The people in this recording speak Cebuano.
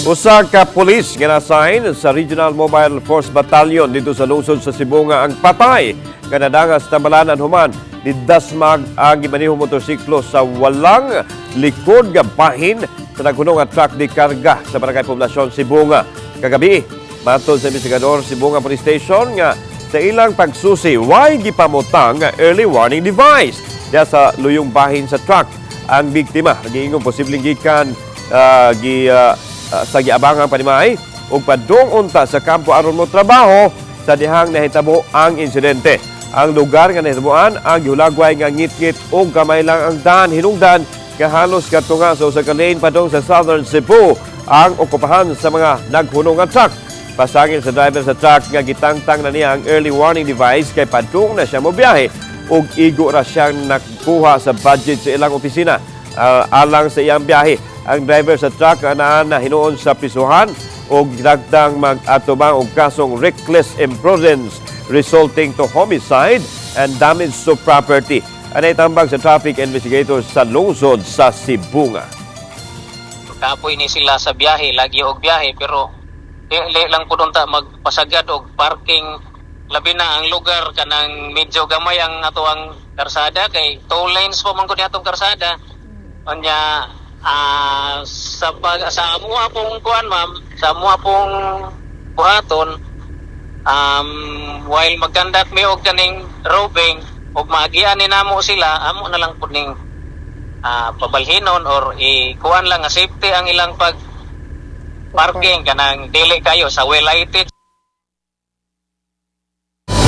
Usa ka pulis nga na-assign sa Regional Mobile Force Battalion didto sa lungsod sa Sibonga ang patay nga nadangas tambalanan human nidasmag ang gimanehong motorsiklo sa walang likod nga bahin sa naghunong nga truck de karga sa Barangay Poblasyon, Sibonga kagabi. Matod sa investigador, Sibonga Police Station, nga sa ilang pagsusi, way gipamutang nga early warning device diya sa luyong bahin sa truck. Ang biktima giingong posibleng gikan ah, gi ah, ah, sa giabangang panimalay ug padung unta sa kampo aron mo trabaho sa dihang nahitabo ang insidente. Ang lugar nga nahitabuan ang gihulagway nga ngitngit ug gamay lang ang daan, hinungdan nga halos katunga sa usa ka lane padung sa Southern Cebu ang okupahan sa mga naghunong nga truck. Pasangil sa driver sa truck nga gitangtang na niya ang early warning device kay padung na siya mobiyahe ug igo ra siyang nakuha sa budget sa ilang opisina alang sa iyang biyahe. Ang driver sa truck anaa na hinuon sa prisuhan ug gidagdang mag-atubang og kasong reckless imprudence resulting to homicide and damage to property. Anay tambag sa traffic investigators sa lungsod sa Sibonga. Kapoy ni sila sa biyahe, lagi og biyahe, pero di lang pud unta magpasagad og parking, labi na ang lugar kanang medyo gamay ang ato ang karsada kay two lanes pa man gud atong karsada. Unya sa pag sa amuha pong kuan, ma'am, sa amuha pong buhaton while mag-conduct mi og kaning roving ug maagian ni namo sila, amo na lang pud ning pabalhinon or ikuan lang nga safety ang ilang pag parking kanang dili kayo sa well lighted.